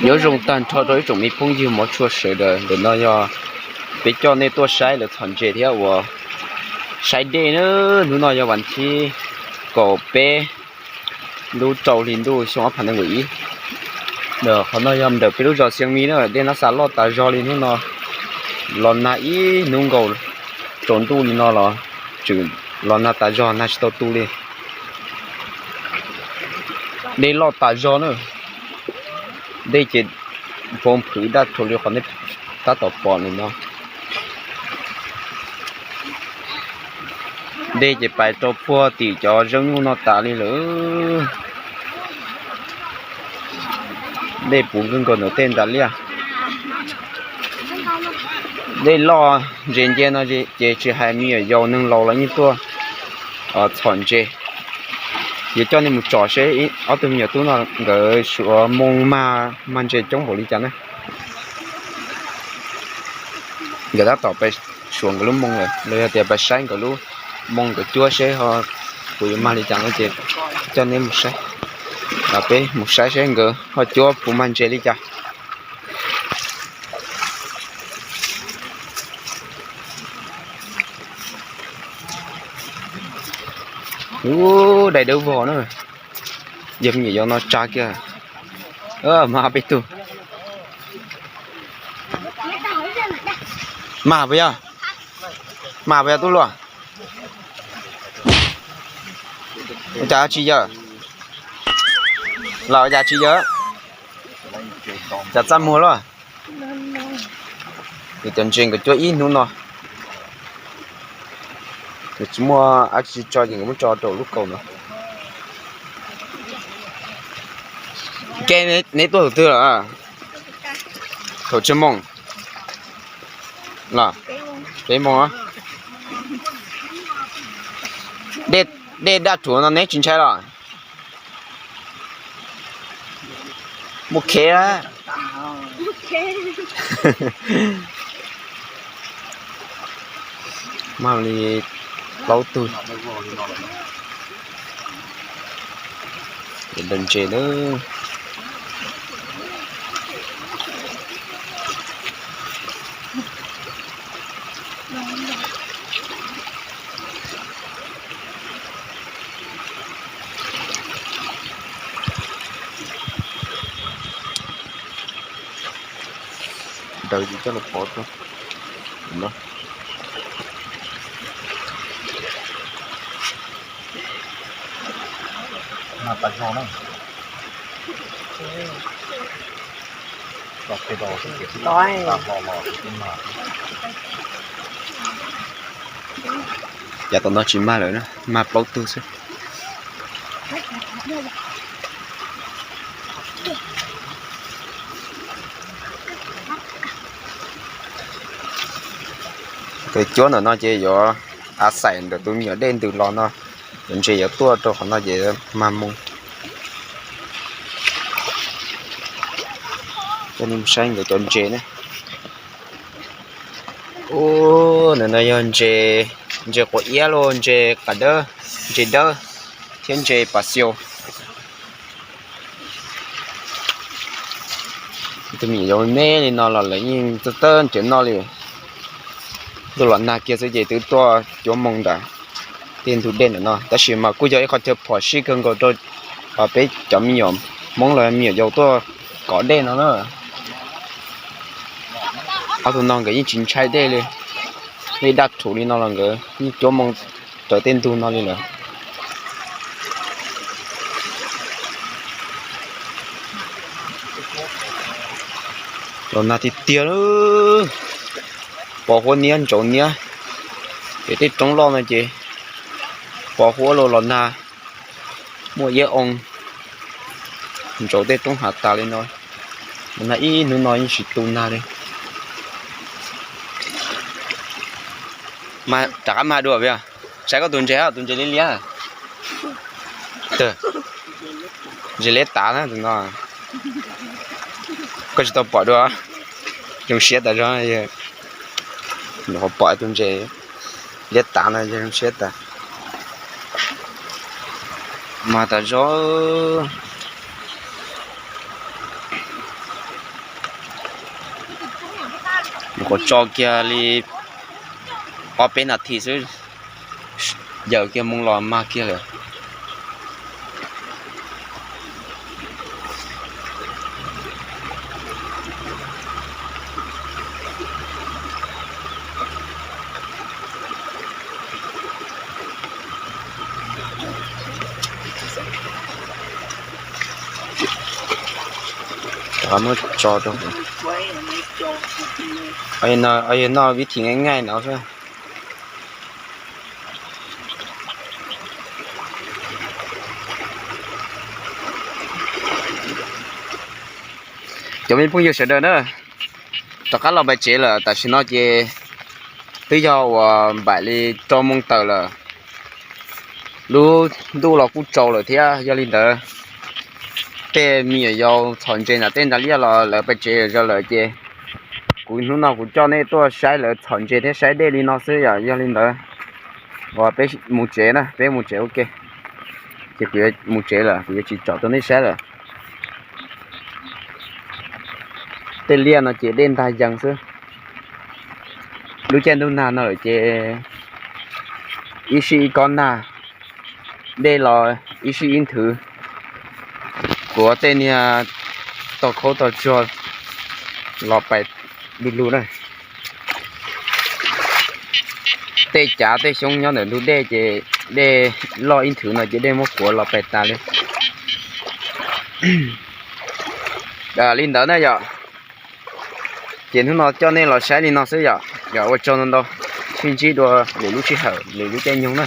Nyob zoo tag nrho rau ib tsoom me phooj ywg mov tshua sawv daws, ntawm no yog peb coj nej tuaj saib lawv txhom ntses thiab uas saib dej na. Hnub no yog vas thib kaum peb lub rau hli ntuj xyoo ob phav nees nkaum ib. Qhov no yog ntawm peb lub zos Xiav Mis na, dej no xa loj tas zog li hnub no. Los nag ib hnub nkaus tsaus ntuj li no los tseem los nag tas zog, nag tsis tau tu li. Dej loj tas zog na. Dej ces phov phwv daj rhuv li qhov nej tab tom pom ntawm no. Dej ces pais rau puag tim cov zeeb nyuj no tas li lawm. Dej puv nkaus nkaus ntawm tej ntas liaj. Dej loj ntses nce no ces tsis hais me nyuam yaus neeg laus los yeej tuaj txhom ntses. Yuav coj nej mus tsom seb ob tug me nyuam tub no nkawd suav moo mag, mag ntses coob npaum li cas na. Nkawd tab tom pais suav nkawd lub moo lawm, los yog tias pais saib nkawd lub moo nkawd cuab seb ho puas yuav mag li cas no ces coj neb mus saib. Peb mus saib seb nkawd ho cuab puas mag ntses li cas. Ub, dais dawb vog na. Yog me nyuam yaus no tsa kiag. Mag peb tug. Mag peb yog. Mag peb yog tub luaj. Ua cas tsis yawm? Los ua cas tsis yawm? Cas txaj muag luaj. Cov ntses nkawd cuab ib hnub no, nws tsis muaj dab tsi tso ces nkawd muab tso rau lub kaus no. Ke, neb tuaj thaum twg lawm? Thaum tsawg moos? Los, peb moos. Dej daj rhuv no neb tsis ntshai los? Muaj khev. Mag li plaub tug. Daws ntses na. Daws ces coj los pov rau no. Yav tom no tsis mag lawm na, mag plaub tug xwb. Tus cuab ntawm no ces yuav a xaim ntawm tus me nyuam dej ntws los no, cov ntses yuav tuaj rau qhov no ces mag moo. Coj nej mus saib nkawd cov ntses ne. Ub, ntawm no yog ntses, ntses quav iab los ntses qav dawb, ntses dawb thiab ntses pas xiau. Tus me nyuam yaus me li no los lawv yeej txawj txawj nrhiav noj li. Ntuj los nag kiag xwb ces twb tuaj cuab moo ntawm tej ntug dej ntawm no, tab sis mas kuj yog ib qho chaw phom sij kawg nkaus rau peb cov me nyuam Hmoob los me nyuam yaus tuaj kov dej no na. Ob tug no nkawd yeej tsis ntshai dej li, dej daj rhuv li no los nkawd yeej cuab moo raws tej ntug no li lawm. Los nag tiag tiag, pos huab niab ntsaus niab, ces tej roob loj no ces pos huab los los nag, muaj iab oo ntsaus tej roob hav tas li no. Nag ib hnub no yeej tsis tu nag li. Rov qab mag dua, saib koj tus ntses, tus ntses liab liab. Ntses liab tav na tus no. Koj tsis tau pom dua, zoo siab tas zog. Nyuam qhuav pom tus ntses liab tav no zoo siab tas. Mag tas zog. Kuv tso kiag li ob peb nas this xwb, yawm kiag moo los mag kiag lawm. Muab tso rau. Yog noj vib thim nqaij nqaij no xwb. Cov me phooj ywg sawv daws na, rov qab los pem tsev lawm, tam sim no ces twb yog uas npaum li rau moos tawm lawm. Lub ntuj los kuj tsaus lawm thiab, yog li ntawd tej me nyuam yaus txhom ntses nram tej nram liaj los lawv pem tsev zog lawm ces kuv hnub no kuv coj nej tuaj saib lawv txhom ntses thiab saib dej li no xwb yom. Yog li ntawd uas peb mus tsev na, peb mus tsev ua ke, ces kuv yuav mus tsev lawm, kuv yuav tsis tsom rau nej saib lawm. Tej liaj no ces dej ntag yees xwb. Lub caij ntuj nag no lawm ces ib sij ib kob nag, dej los ib sij ib nthwv, kuav tej niag tog khaub tog tsuag los pais du lug na. Tej cav tej xyoob nyob ntawm ntug dej ces dej loj ib nthwv no ces dej muab kuav los pais tas li. Li ntawd na yom. Ces hnub no coj nej los saib li no xwb yom. Yog ua tsaug ntau ntau, sib ntsib dua lwm lub sij hawm lwm lub caij nyoog na.